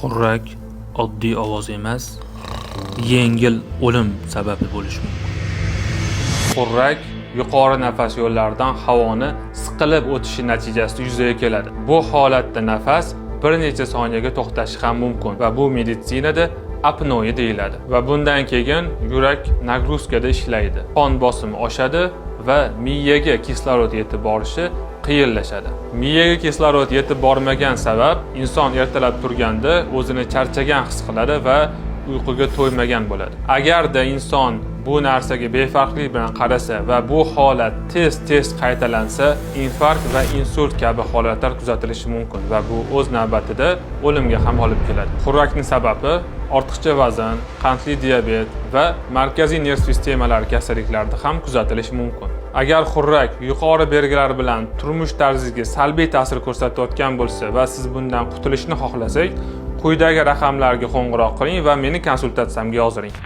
Xurrak oddiy ovoz emas, yengil o'lim sababi bo'lishi mumkin. Xurrak yuqori nafas yo'llaridan havoni siqilib o'tishi natijasida yuzaga keladi. Bu holatda nafas bir necha soniyaga to'xtashi ham mumkin va bu meditsinada apnoe deyiladi. Va bundan keyin yurak нагрузка da ishlaydi. Qon bosimi oshadi va miyaga kislorod yetib borishi qiyinlashadi. Miyaga kislorod yetib bormagan sabab inson ertalab turganda o'zini charchagan his qiladi va uyquga to'ymagan bo'ladi. Agarda inson bu narsaga befarqlik bilan qarasa va bu holat tez-tez qaytalansa, infarkt va insult kabi holatlar kuzatilishi mumkin va bu o'z navbatida o'limga ham olib keladi. Xurrakning sababi ortiqcha vazn, qandli diabet va markaziy nerv sistemalari kasalliklarida ham kuzatilishi mumkin. Agar xurrak yuqori belgilar bilan turmush tarzingizga salbiy ta'sir ko'rsatayotgan bo'lsa va siz bundan qutulishni xohlasangiz, quyidagi raqamlarga qo'ng'iroq qiling va meni konsultatsiyamga yoziling.